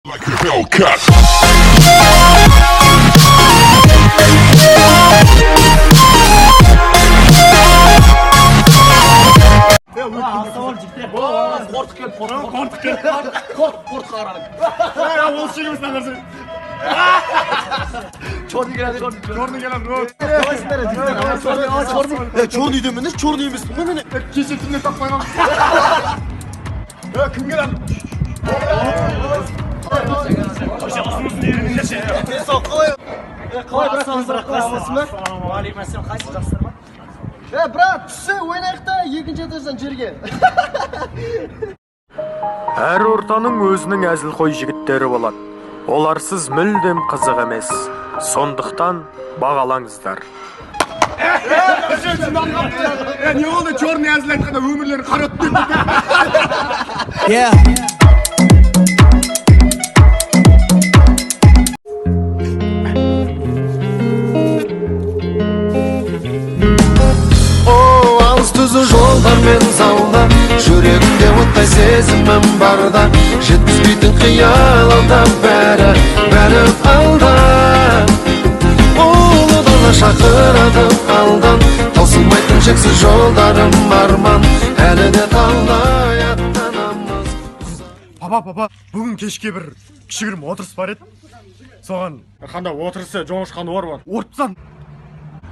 Like a Hellcat. Қорқып келіп, қорқып келіп, қорқып, қорқып қарадық. Ол шегіміз нәрсе. Черный келеді, Черный келеді. Қалайсыңдар, жігіттер? Черный демен, черный емеспін ғой мен. Кеше түнде таппай қалдым. Кім келеді? Қалай, брат, қалайсың ба? Уағалейкум, қайсың, жақсысыздар ма? Брат, түссе ойнайық та екінші этаждан жерге. Әр ортаның өзінің әзілқой жігіттері болады. Оларсыз мүлдем қызық емес. Сондықтан бағалаңыздар. Не болды, черный әзіл айтқанда өмірлері қара өтті. Алыс түзу жолдармен зауда, жүрегімде оттай сезімім барда, жеткізбейтін қиял алда, бәрі, бәрі алда. Ұлы дала шақырады алдан, таусылмайтын шексіз жолдарым арман, әлі де талай аттанамыз. Папа, папа, бүгін кешке бір кішігірім отырыс бар еді. Соған Қандай отырысы, жоңышқаны бар бар. Орып тастадым.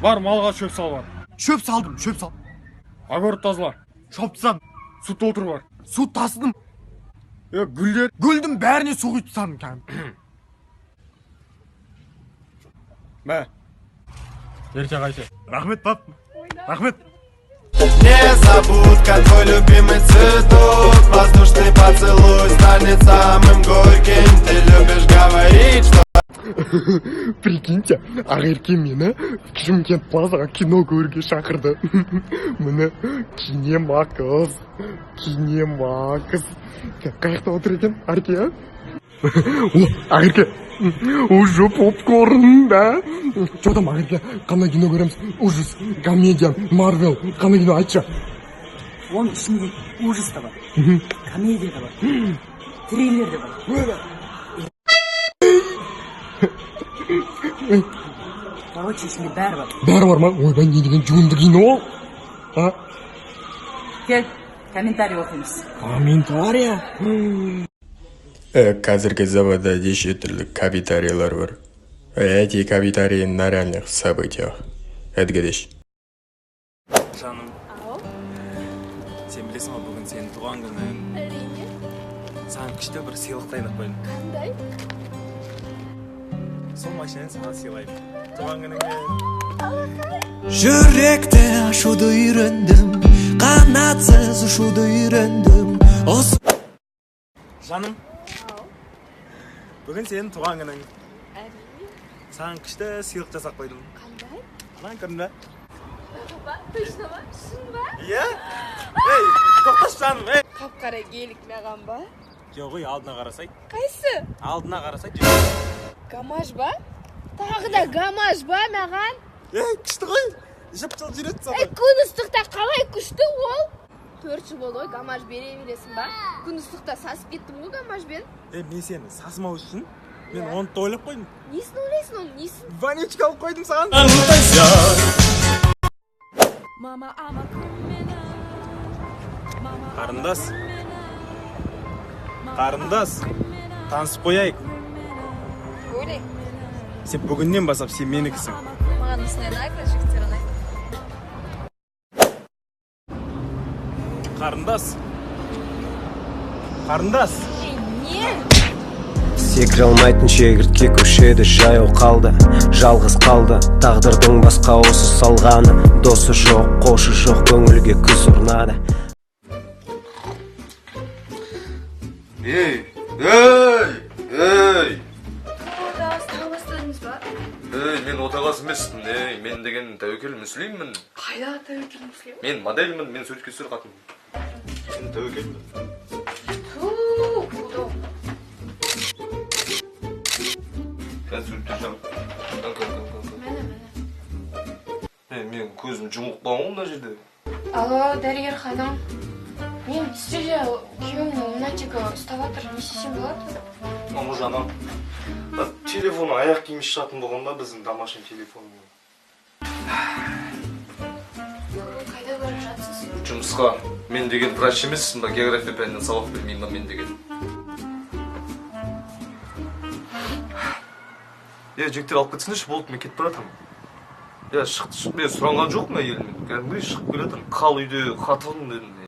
Бар, малға шөп сал бар. Шөп салдым, шөп салдым. Огород тазала. Шауып тастадым. Су толтыр бар. Су тасыдым. Гүлдер. Гүлдің бәріне су құйып тастадым кәдімгі. Мә. Ерте қайты. Рахмет, пап. Рахмет. Незабудка, твой любимый цветок, воздушный поцелуй станет самым горьким. Ты любишь говорить, что Прикиньте, Ақерке мені Шымкент Плазаға кино көруге шақырды. Міне, Кинемакс, Кинемакс. Қай жақта отыр екен, Арке, а? О, Ақерке, уже попкорн, да? Че там, Ақерке, қандай кино көреміз? Ужас, комедия, Марвел, қандай кино, айтшы. Оның ішінде ужас та бар, комедия да бар, триллер де бар. Короче, ішінде бәрі бар. Бәрі бар ма? Ойбай, не деген жуынды кино? А? Кел, комментарий оқимыз. Комментария? Қазіргі заманда неше түрлі комментарийлер бар. Эти комментарии на реальных событиях. Эдгадеш. Жаным. Сен білесің ғой, бүгін сенің туған күнің. Әрине. Саған күшті бір сыйлық дайындап қойдым. Қандай? Сол машинаны саған сыйлаймын. Туған күніңмен. Жүректі ашуды үйрендім, қанатсыз ұшуды үйрендім. Осы Жаным. Бүгін сенің туған күнің. Әрине. Саған күшті сыйлық жасап қойдым. Қандай? Мынаны көрдің бе? Папа, точно ма? Шын ба? Иә? Ей, тоқташы, жаным, ей. Қап-қара гелик маған ба? Жоқ, ой, алдына қарасай. Қайсы? Алдына қарасай. Гамаш ба? Тағы да гамаш ба маған? Ей, күшті ғой. Жып-жылы жүреді Ей, саған. Күн ыстықта қалай күшті ол? 4 жыл болды ғой, гамаш бере бересің ба? Күн ыстықта сасып кеттім ғой гамашпен. Ей, мен сені сасымау үшін мен оны да ойлап қойдым. Несін ойлайсың оның, несін? Вонючка алып қойдым саған. Қарындас. Қарындас. Танысып қояйық. Өлей. Сен бүгіннен бастап сен менікісің. Маған осындай наглый жігіттер ұнайды. Қарындас. Қарындас. Ей, не? Секіре алмайтын шегіртке көшеде жаяу қалды, жалғыз қалды, тағдырдың басқа осы салғаны, досы жоқ, қошы жоқ, көңілге күз орнады. Ей, ей, ей! Отағасы бастадыңыз ба? Ей, мен отағасы емеспін, ей, мен деген Тәуекел Мүслиммін. Қайда Тәуекел Мүслим? Мен модельмін, мен суретке түсір қатын. Мен Тәуекелмін. Ту, құдым. Қазір суретке түсемін. Кән, кән, кән, кән. Міне, міне. Ей, мен көзім жұмылып қалған ғой мына жерде. Алло, дәрігер ханым. Мен түсте де күйеуімнің лунатигі ұстап жатыр, не істесем болады? Мамажаным, телефон аяқ киім шығатын болған ба біздің домашний телефонмен? Қайда бара жатсыз? Жұмысқа. Мен деген врач емеспін ба, география пәнінен сабақ бермеймін ба мен деген. Е, жігіттер, алып кетсеңдерші, болды, мен кетіп бара жатырмын. Иә, шықты, мен сұранған жоқпын әйелімнен. Кәдімгідей шығып келе жатырмын. Қал үйде, қатын дедім.